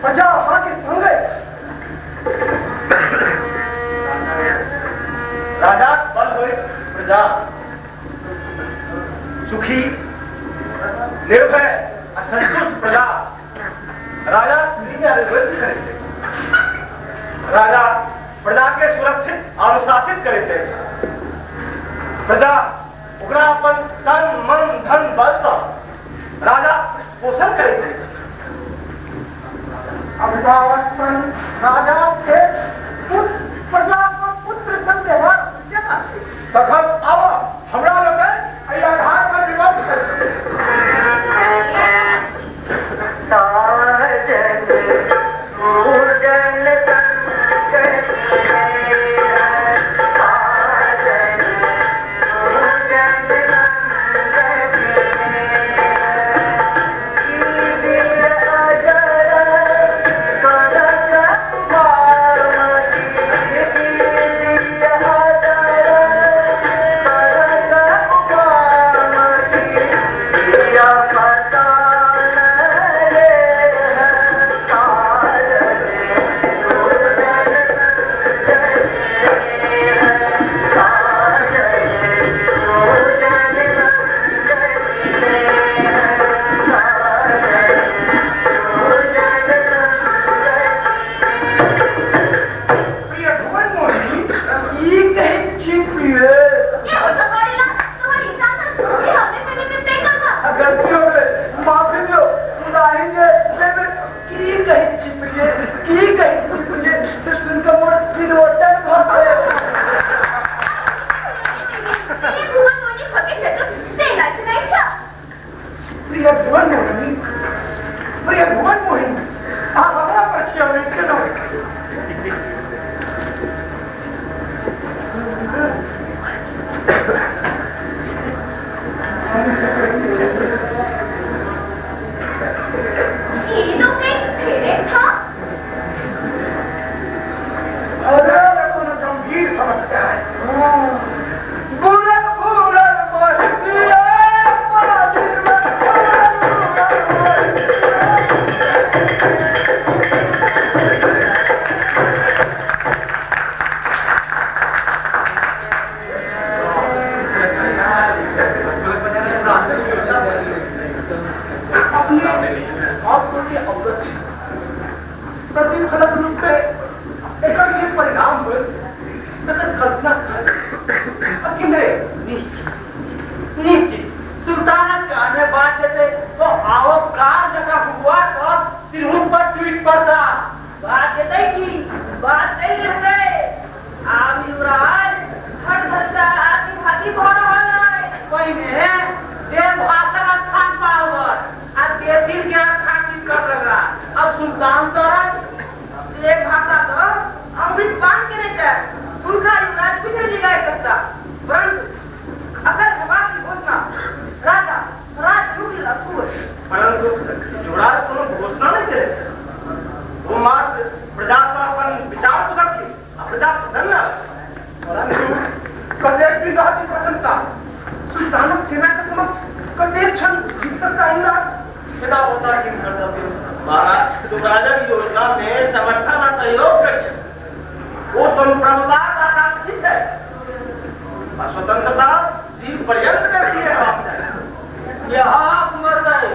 प्रजा अहाँके संग अछि। राजाक बल होइछ प्रजा। सुखी, निर्भय आ संतुष्ट प्रजा राजाक श्रीमे अभिवृद्धि करैत अछि। राजा प्रजा के सुरक्षित आ अनुशासित करैत अछि। प्रजा ओकरा अपन तन मन धन बल सँ राजा पृष्ठपोषण करैत अछि। अभिभावक संग राजा के प्रजा सँ पुत्र संग व्यवहार केना छै? तखन आब हमरा लोकनि एहि आधार पर विमर्श करी। साजन पूजन संग साजन पूजन संग प्रिय भुवन मोहिनी, ई कहैत छी प्रिय। आ गलती हो गेलै, माफी दियौ, मुदा अहीं जे बेर बेर की कहैत छी प्रिय, की कहैत छी प्रिय, से सुनि कऽ मोन पिरोटन भऽ गेल। प्रिय भुवन मोहिनी, प्रिय भुवन मोहिनी, अहाँ हमरा पर किया उलटि गेलहुँ? अरे कोनो गंभीर समस्या है। बुरल बुरल मोहिनी, बड़ा निर्मल, बुरल बुरल मोहिनी। अपने सब के अवगत छी। प्रतिफलक रूप में एकर जे परिणाम होय तकर कल्पना सहज आ कि नहि? निश्चित निश्चित सुल्तानक कान में बात जेतै तो आओ कार जकाँ फुकुआ कऽ तिरहुत पर टूटि पड़ता। बात जेतै की बात चलि रहतै। आब युवराज हर धरता हाथी भाती भऽ रहल अछि। पहिने देवभाषक स्थान पावर आ देसिल के स्थापित कर लगला, अब सुल्तान सरन। देवभाषा तऽ अमृत पान केने छथि, हुनका युवराज कुछ नहीं बिगाड़ सकता। परंतु अगर विवाह की घोषणा राजा स्वराज युग लेल अशुभ अछि। परंतु युवराज कोनो घोषणा नहि केने छथि। ओ मात्र प्रजासँ अपन विचार पुछलखिन आ प्रजा प्रसन्न अछि। परंतु कतेक दिन रहत ई प्रसन्नता? सुल्तानक सेना के समक्ष कतेक क्षण जीत सकता युवराज? पिता होता किन कर्तव्य। महाराज, युवराजक योजना में समर्थन आ सहयोग करिए। ओ संप्रभुताक आकांक्षी छै आ स्वतंत्रता जीव पर्यंत के लिए हेबाक चाही। यह मरदै,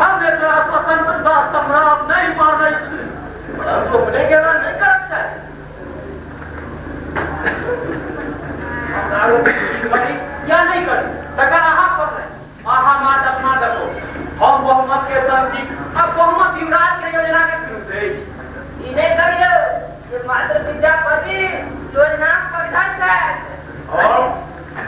हम एकरा स्वतंत्रता संग्राम नहि मानै छी। परंतु अपने के एना नहि करक चाही। हमरा लोकनि की करी या नहि करी तकर अहाँ पर नहि। अहाँ मात्र अपना देखो। हम बहुमत के संग छी आ बहुमत युवराज के योजना के विरुद्ध अछि। ई नहि कहियौ जे मात्र विद्यापति योजनाक पक्षधर छथि। हम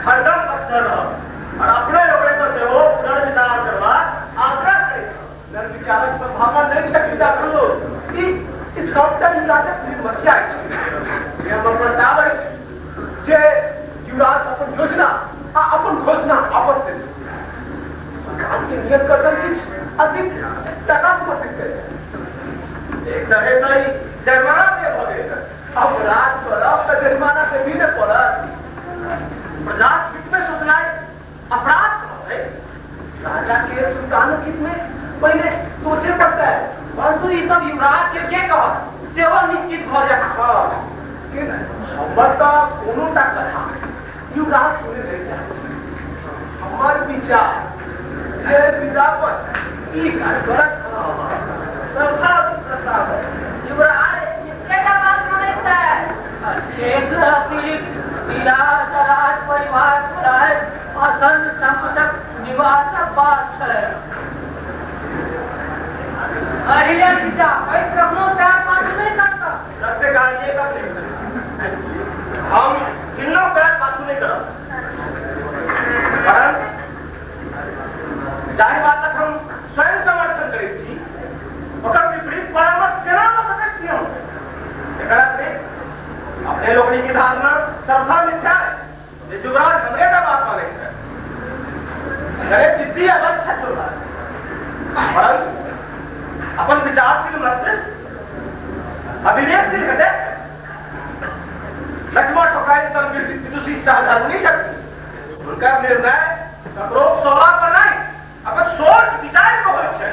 हरदम पक्षधर रहब और अपने लोकनि सँ सेहो पुनर्विचार करबाक आग्रह करैत रहब। पुनर्विचारक संभावना नहि छै विद्यापति। ई ई सबटा युवराजक निर्मथिया अछि। ई हमर प्रस्ताव अछि जे युवराज अपन योजना आ अपन घोषणा आपस देथि। सुल्तान के नियत कर संग किछु अधिक टका समर्पित कयल जाय। एक तरहे तऽ ई जरिमाना देब भऽ गेल। अपराध करब तऽ जरिमाना देबही ने पड़त। प्रजाक हित में सोचनाइ अपराध भऽ गेल। राजा के सुल्तानक हित में पहिने सोचे पड़तै। परंतु ई सब युवराज के के कहत सेहो निश्चित भऽ जायत। हँ, के नहि हमर तऽ कोनो टा कथा युवराज सुनै नहि चाहै छै। हमर विचार जे विद्यापति ई काज करत। सर्वथा प्रस्ताव है। युवराज एकटा बात मानै छै। एक अतिरिक्त राज परिवार पर आयल आसन संकटक निवारक बात छै। अहिया जीजा एहि कखनो पैर पाछू नहि करता। सत्य कहलिए अपने, हम किन्नो पैर पाछू नहि करब। परंतु जाहि बातक हम स्वयं समर्थन करैत छी ओकर विपरीत परामर्श केना दऽ सकैत छी हम? एकर अतिरिक्त अपने लोकनि के धारणा सर्वथा मिथ्या अछि जे युवराज हमरे टा बात मानै छथि। करे जिद्दी अवश्य छथि युवराज, परंतु अपन विचारशील मस्तिष्क अविवेकशील हृदय लक्ष्मण ठोकराई सन विदुषी सहधर्मिणी छथि। हुनकर निर्णय ककरो सोला पर नहि, अपन सोच विचार के होइत छै।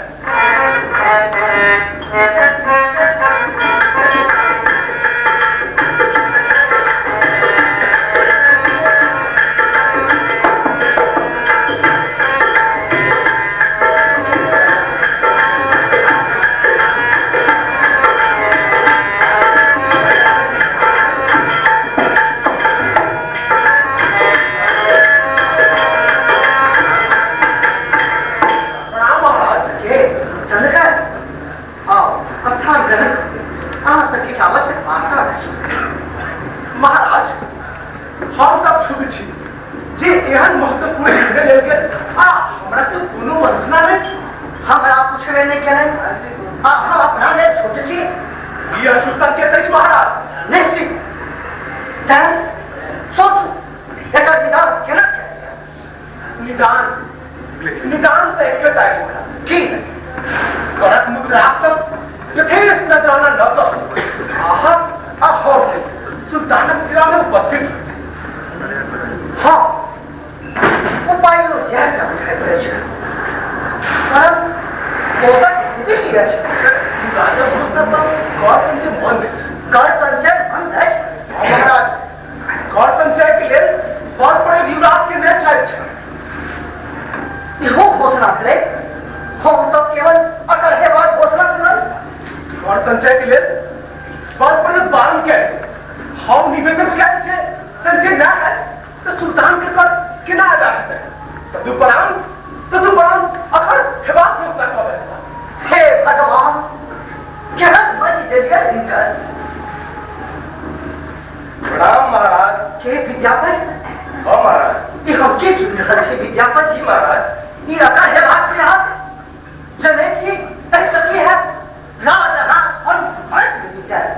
प्रणाम महाराज। के चंद्रकर, आओ स्थान ग्रहण करू। अहाँ से किछु आवश्यक वार्ता अछि। महाराज, हम तऽ क्षुब्ध छी जे एहन महत्वपूर्ण निर्णय लेल गेल आ हमरा से कोनो मंत्रणा नहि। हमरा पुछबे नहि केलनि आ हम अपना लेल छोट छी। ई अशुभ संकेत अछि महाराज। निश्चित, तेँ सोचू एकर निदान केना कयल जाय। निदान निदान तऽ एकेटा अछि महाराज। की? करक मुद्रा सब यथेष्ट नजराना लऽ कऽ अहाँ आ हम सुल्तानक सेवा में उपस्थित होई। हाँ, उपायो इएह टा बुझाइत अछि, परंतु कोषक स्थिति की अछि? युवराजक घोषणा सँ कर संचय बंद अछि। कर संचय बंद अछि? हाँ महाराज, कर संचय के लेल कर प्रयोग युवराज के नहि चाहैत छै। इहो घोषणा भेलै? हम तऽ केवल अकर हेबाक घोषणा सुनल। कर संचय के लेल कर प्रयोग बारण कयल। हम निवेदन कयल जे संचय नहि हैत तऽ सुल्तान के कर केना अदा हेतै। तदुपरांत तदुपरांत अखर हेबाक घोषणा कऽ बैसला। हे भगवान, केहन मति देलियै हिनकर। प्रणाम महाराज। के विद्यापति? हाँ महाराज। ई हम की सुनि रहल छी विद्यापति? की महाराज? ई अकर हेबाक प्रयास जनै छी ताहिसँ की हैत? राज राज वंश मर्द मिलि जायत।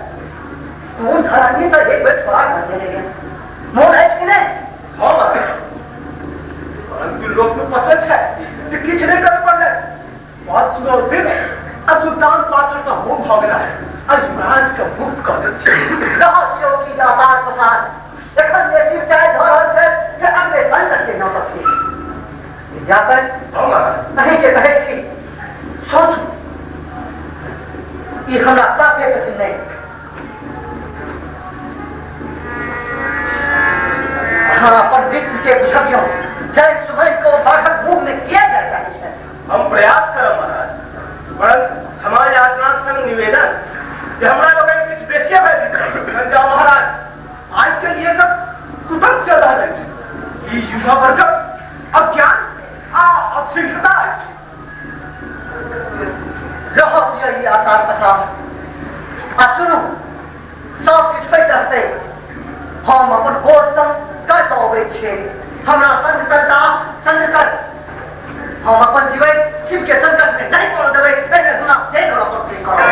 कोन धरानी तऽ एक बेर छोड़ा कर देने गेल, मोन अछि कि नहि? हाँ महाराज। परंतु लोक में पसंद छै जे किछु नहि करय पड़लै। बहुत सुरक्षित आ सुल्तान पात्र सँ मोह भऽ गेला आ युवराज के मुक्त कऽ देलखिन। रहऽ दियौ की आसार पसार। एखन जे शिव चाय धऽ रहल छै से अगले संकट के नौबत थिक। विद्यापति, हाँ महाराज। अहीं के कहै छी, सोचू। ई हमरा साफे पसिन नहि। अहाँ अपन मित्र के बुझबियौ जय सुबह को बाघक मुंह में किया जाय चाहै छथि। हम प्रयास करब महाराज, परंतु क्षमा याचनाक संग निवेदन जे हमरा लोकनि किछु बेसिए भए जेतै। जाओ महाराज, आइ काल्हि ये सब कुतर्क चल रहल अछि। ई युवा वर्गक अज्ञान आ अशीघ्रता अछि। रहऽ दियौ ई आसार पसार। आ सुनू, सब किछु होइत रहतै। हम अपन कोष संग कर कऽ अबैत छियै। हमरा संग चलता चंद्रकर। हम अपन जीवन शिव के संकट में नहीं पड़ऽ देबै। एहि हमरा जे करऽ पड़तै करऽ।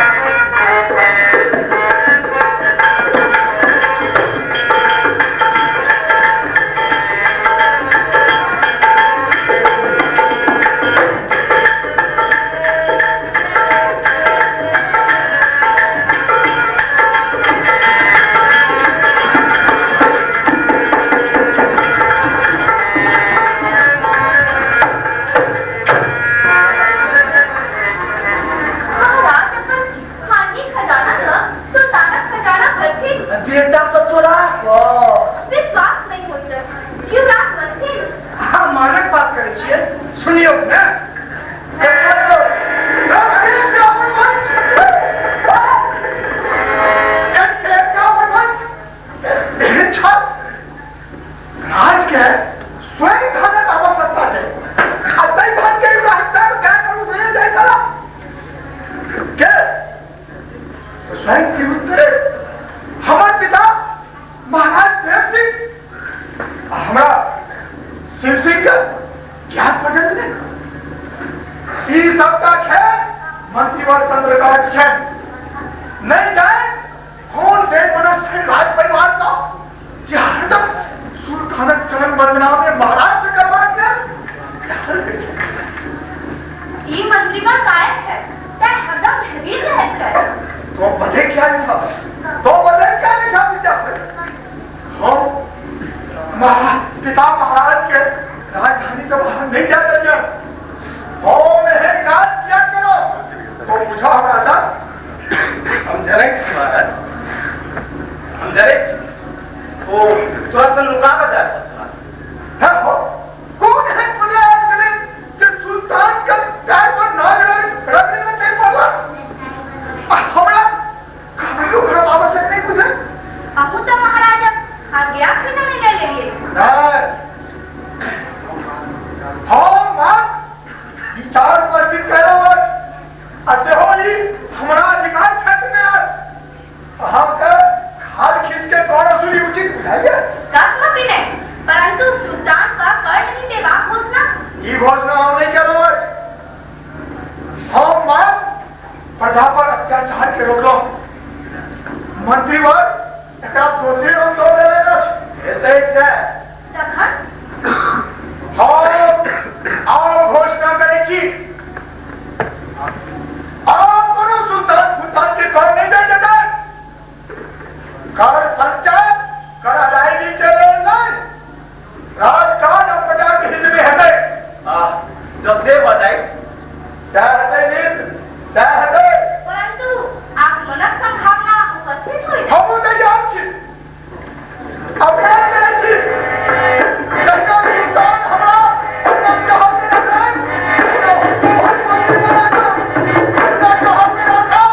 महाराज, अपन स्वयं तिरहुत नरेश हमर पिता महाराज देव सिंह हमरा शिव सिंह के ज्ञान पर्यंत नहीं। ई सबका खेल मंत्रीवर चंद्रकला छै नहीं जाए कौन बेमनस छै राज परिवार सब जे हरदम सुल्तानक चरण वंदना में महाराज से करवा के ई मंत्रीवर कायक छै तै हरदम भयभीत रहै छै। तो बजे क्या नहीं छा, तो बजे क्या नहीं छा विद्यापति। हम महाराज पिता महाराज के राजधानी से बाहर नहीं जा देंगे। हम एहन काज किया करो तो पूछो हमरा सब। हम जनैत छी महाराज, हम जनैत छी। ओ तोरा सन नुका कऽ जाय पड़ल। है हो कौन है पुलिया गेलै जे सुल्तान के पैर पर नाग रगड़े में चलि पड़ला। हमरा कहियो करब आवश्यक नहीं बुझे। अहूँ तऽ महाराजक आज्ञा खिना नहि लेलियै। नहीं, हम मात्र विचार उपस्थित कयलहुँ अछि आ सेहो ई हमरा अधिकार क्षेत्र में अछि। अहाँके खाल खींच के कर वसूली उचित बुझाइए? कथमपि नहि, परंतु सुल्तान का कर नहीं देबाक घोषणा। ई घोषणा हम नहीं कयलहुँ अछि। हम मात्र प्रजा पर अत्याचार के रोकलहुँ। मंत्रीवर एकरा दोसरे रंग दऽ देने अछि। हेतै से तखन हम आब घोषणा करै छी, आब कोनो सुल्तान फुल्तान के कर नहीं देल जेतै। कर संचय कर अदायगी के लेल नहि, राजकाज आ प्रजा के हित में हेतै। आह जँ से भऽ जाय सएह हेतै मित्र, सएह हेतै। परंतु आक्रमणक संभावना उपस्थित होइत। हमहूँ तैयार छी, अपना करै छी। जहिना सुल्तान हमरा अपना चाहत में रखलनि, तहिना हुनको हम मंत्री बना कऽ अपना चाहत में राखब।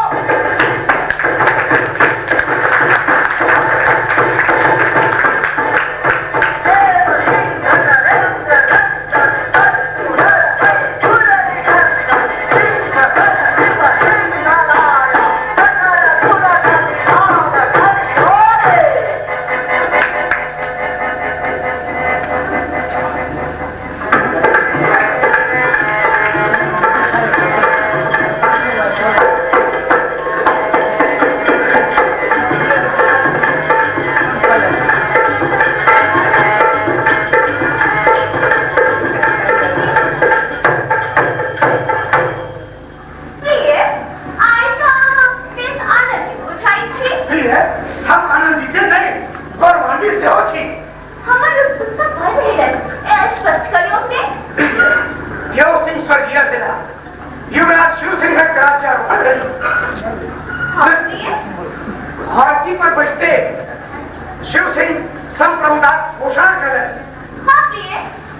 प्रिय, आइ तऽ अहाँ बेस आनन्दित बुझाइत छी। प्रिय, हम आनंदित नहि गौरवान्वित सेहो छी। हमर उत्सुकता बढ़ि रहल अछि, स्पष्ट करियौ ने। देव सिंह स्वर्गीय भेला, युवराज शिव सिंहक राज्यारोहण भेल। हाँ प्रिय, आरती पर बैसते शिव सिंह संप्रभुताक घोषणा कयलनि। हाँ प्रिय,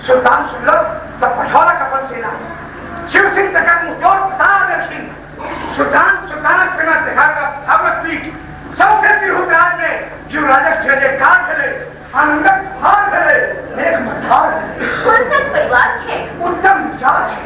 सुल्तान सुनलक तऽ पठौलक अपन सेना। शिव सिंह तकर मुँह तोड़ बता देलखिन। सुल्तान सुल्तानक सेना देखा कऽ भागवत पीठ सबसे तिरहुत राज में युवराजक जय जयकार भेलै, आनंदक भार भेलै, मेघ मल्हार भेलै। कोन सन परिवार छै? उत्तम विचार छै।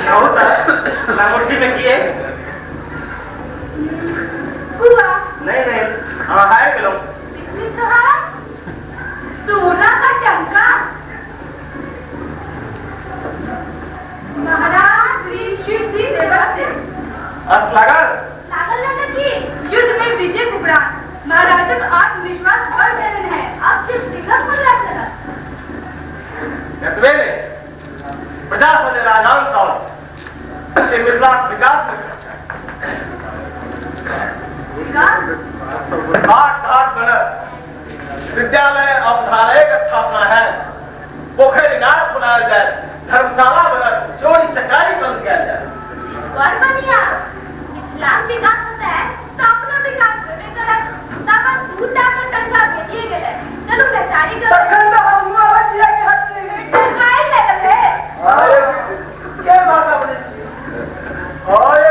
कहू तऽ लंगोटी में की अछि? बुआ नहीं नहीं, हम हारि गेलहुँ। किसमिस छोहारा, सोना का टंका। महाराज श्री शिव सिंह देवस्य अर्थ लागल? लागल न की? युद्ध में विजय के उपरांत महाराजक आत्मविश्वास बढ़ गए है। अब सिर्फ सिंहक मुद्रा चलत। एतबे नहि, प्रजा सँ जे राजांश आओत से मिथिलाक विकास में खर्च हैत। विकास? घाट घाट बनत, विद्यालय अवधालयक स्थापना है, पोखरि इनार खुनायल जायत, धर्मशाला बनत, चोरी चकारी बंद कयल जायत। बड़ बढ़िया, मिथिलाक विकास होतै तऽ अपनो विकास हेबे करत। तब दू टा के टंका भेटिए गेलै, चलू नचारी करबै। तखन तऽ हमहूँ अबै छियै कि हटनी। टंकाए लागल है। के भाषा बजै छियै? आय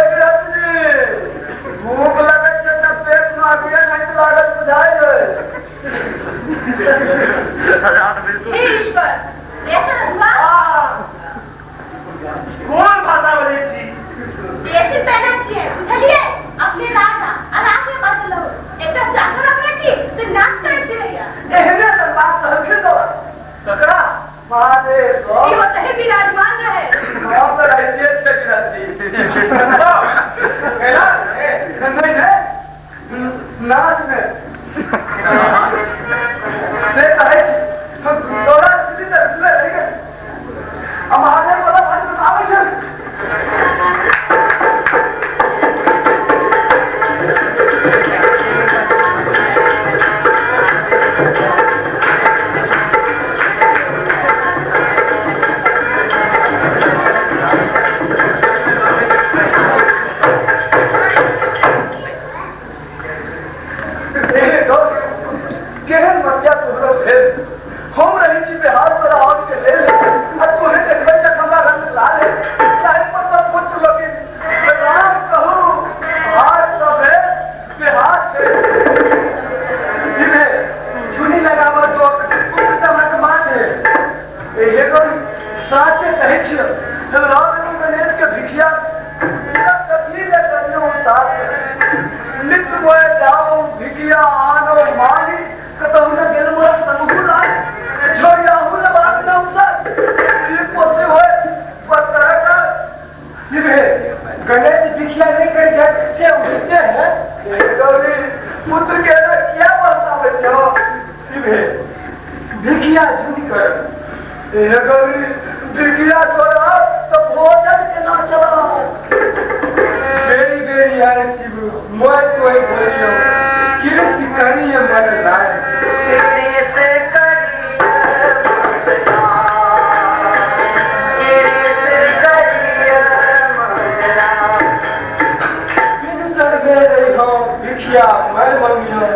मंगिया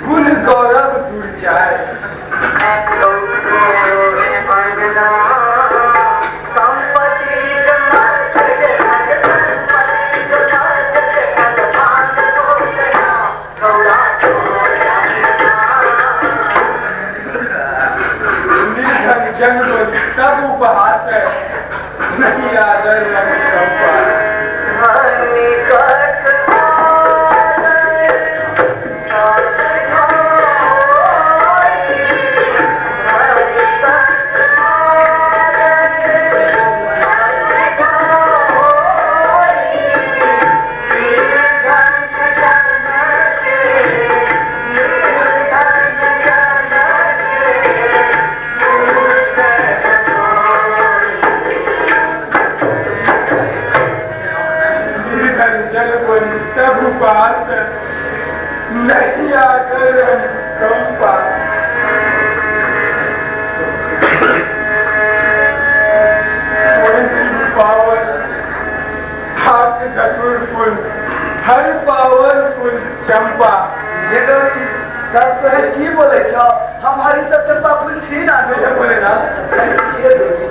गुण गौरव दूर जाए। जंग सब उपहास है नहीं आदर रंग नहीं आकर कंपा। पावर हाथ धतुर फूल हर पावर फूल चंपा। ये गौरी तब तो है की बोले छो हमारी सब चंपा फूल छी ना बोले ना ये देखी।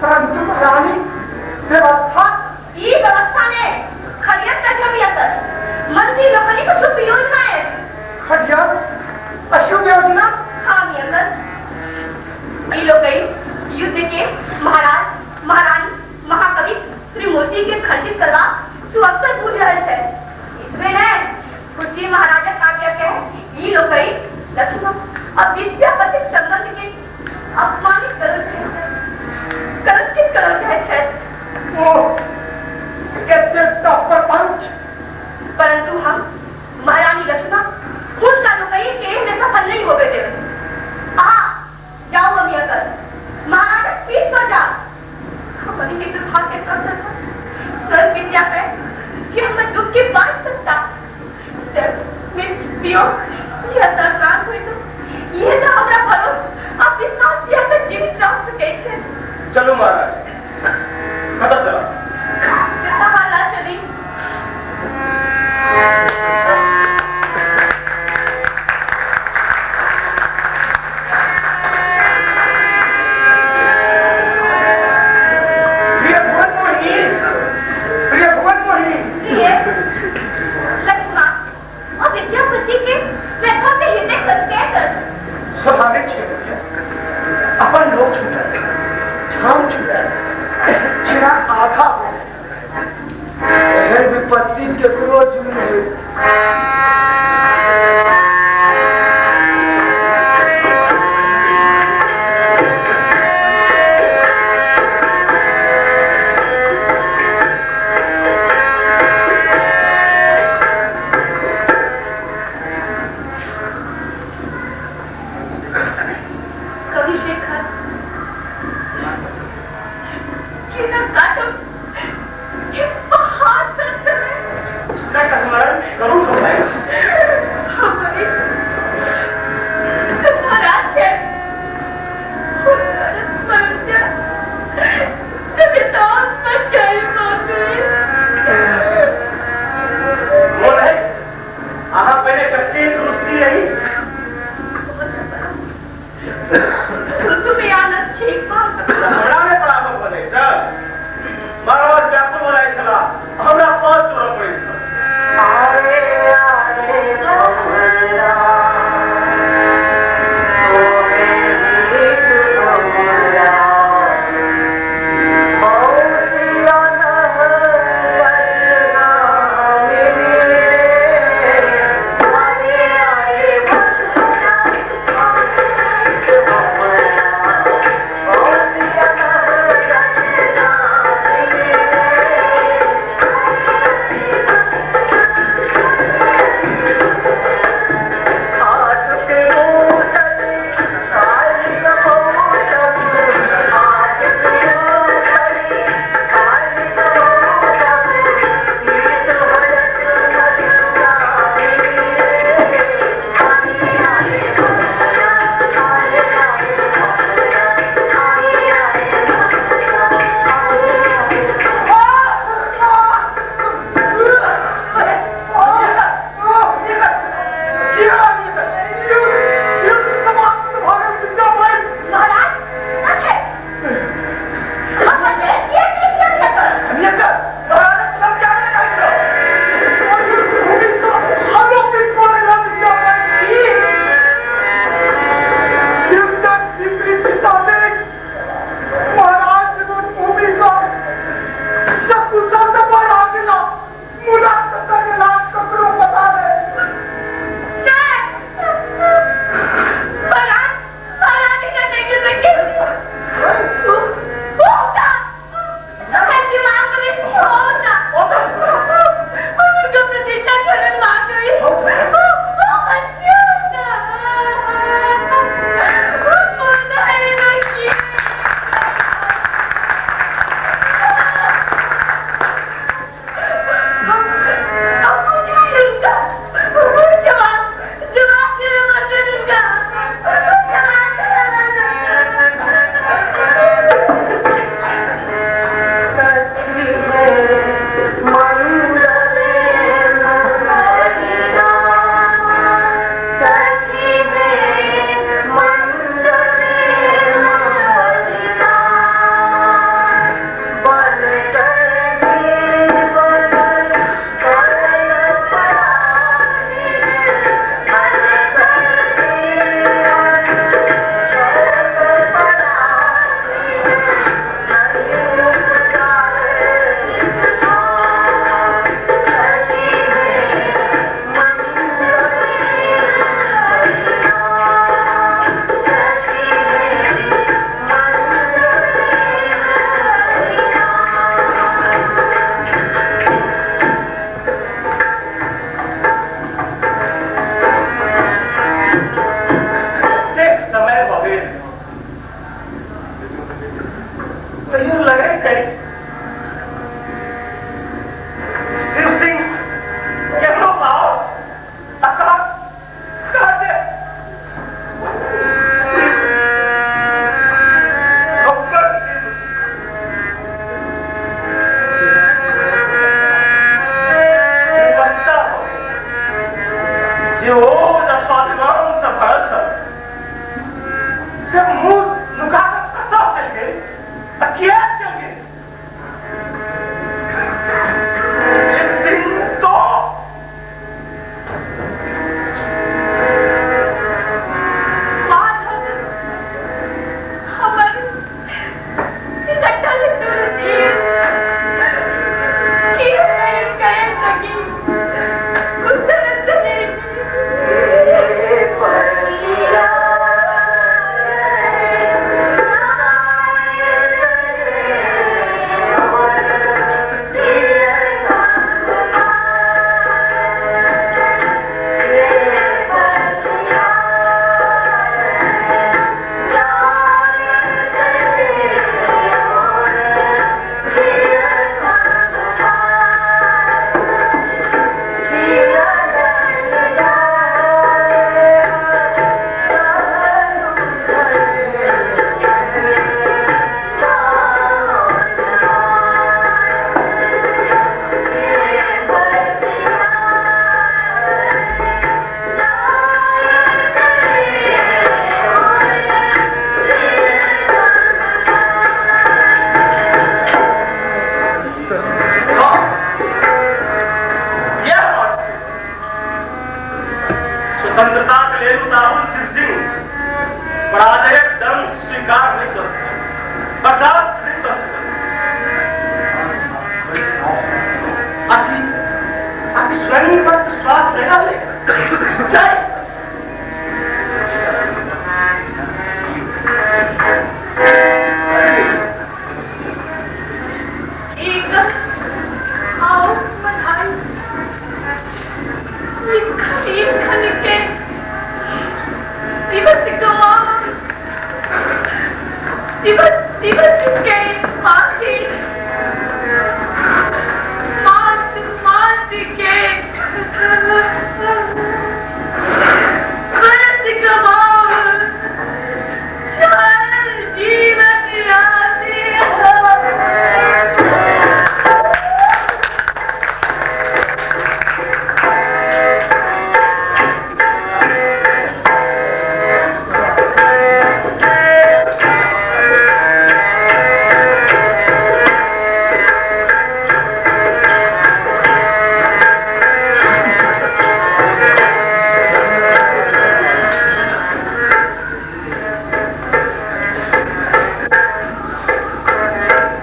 परंतु विद्यापति के खंडित करवा सुअवसर बुझ रहल छै। एतबे नहि, खुशी महाराजक आज्ञा के ई लोकनि लखिमा आ विद्यापतिक संबंध के अपमानित करल चाहै छै, कलंकित करल चाहै छै। ओ कतेक प्रपंच! परंतु हम महारानी लखिमा हुनका लोकनि के एहन सफल नहीं होबे देबै। अहाँ जाउ अमियाकर महाराजक पीठ पर जाउ। हमारी के दुर्भाग्य के अवसर पर स्वयं विद्या पे जे हमर दुख के बांट सकता, स्वयं मित्र वियोग यह संक्रांत हुई तो यह तो हमरा भरोस आ विश्वास दिया के जीवित रह सकै छै। चलू महाराज, कतऽ चलब? जहाँ हाला चली। प्रिय भुवन मोहिनी, प्रिय भुवन मोहिनी। प्रिय लखिमा और विद्यापति के व्यथा से हृदय कचकैत अछि। स्वाभाविक छै प्रिय, अपन लोक छूटल, ठाम छूटल, छिना आधा हो गेल। एहन विपत्ति केकरो जुर्म होय। कवि शेखर केना काटब ये पहाड़ दर्द में। इसका स्मरण करू थोड़ा। हमारी महाराज है हुनकर स्मरण कविताओं पर चाहे मांगे। मोन अछि अहाँ पहिने कतेक दृष्टि रही। खुशू में आनंद ठीक बात। हमरा नहि पराभव भऽ जाइ छल। महाराज व्याकुल भऽ जाइ छलाह, हमरा पद तोड़ऽ पड़ै छल। Thank you. से मुंह नुका कऽ कतऽ चलि गेल आ किया चलि गेल? शिव सिंह तो माधव हमर रटल दुर्धीर की नहीं कह सकी कुदरत ने। हाँ, यह बात स्वतंत्रता के लेल उताहुल शिव सिंह पराजयक दंश स्वीकार नहीं कर सकल, बर्दाश्त नहीं कर सकल। आखिर आखिर स्वयं पर विश्वास नहीं रहले नहीं। एक आओ बधाई खन के दिवस गवाओ दिवस दिवस के आखिर मास मास के बरस गवाओ चार जीवन राते।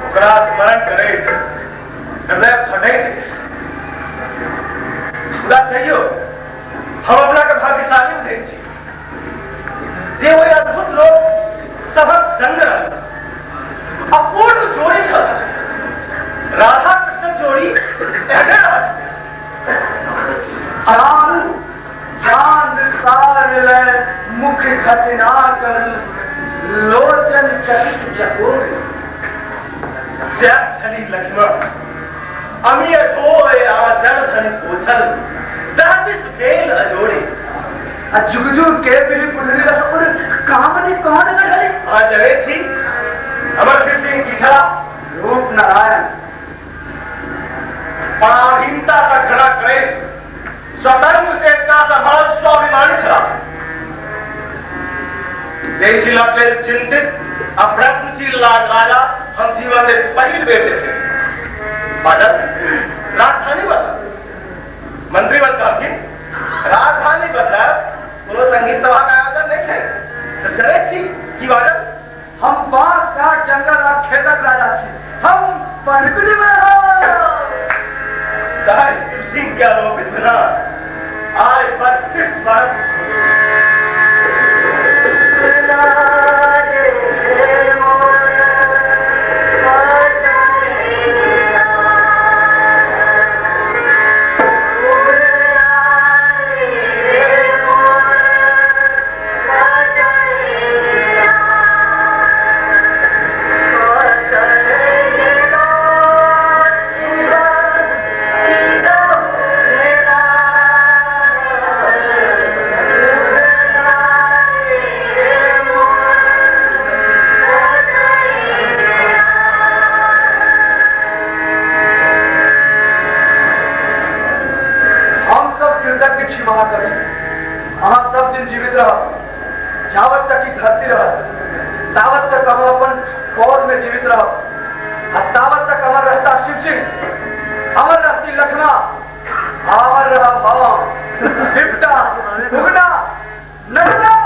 ओकरा स्मरण करैत हृदय फटैत अछि। मुदा तैयो हम अपना के भाग्यशाली बुझैत छी जे ओहि अद्भुत लोक सभक संग रहल। अपूर्व जोड़ी छल, राधा कृष्णक जोड़ी एहने रहल। चांद चांद सार लय मुख घटना कर लोचन चकित चकोर। सैह छली लक्ष्मण अमिय ठोय आ जड़ धन पोछल दहबिस भेल अजोड़े। आ जुग जुग के बिल पुढरी रसपुर कामनी कौन गढ़ले। अहाँ जनैत छी हमर शिव सिंह की छला? रूप नारायण। पराधीनता सँ घृणा करैत स्वतंत्र चेतना सँ भरल स्वाभिमानी छला। देशीलक लेल चिंतित आ प्रयत्नशील राजा हम जीवन में पहिल बेर देखे। बाजल राजधानी बदल, मंत्रीगण कहलखिन राजधानी बदलब कोनो संगीत सभा के आयोजन नहीं छै तऽ चलैत छी। की बाजल? हम बांस काट जंगल आ खेतक राजा छी, हम पनकुटी में हो। ताहि शिव सिंह के आरोपित बिना आइ 32 वर्ष Oh, तावत तक हम अपन पौध में जीवित रहब आ तावत तक अमर रहता शिव सिंह, अमर रहती लखमा, अमर रह हम बिपटा उगना नटना।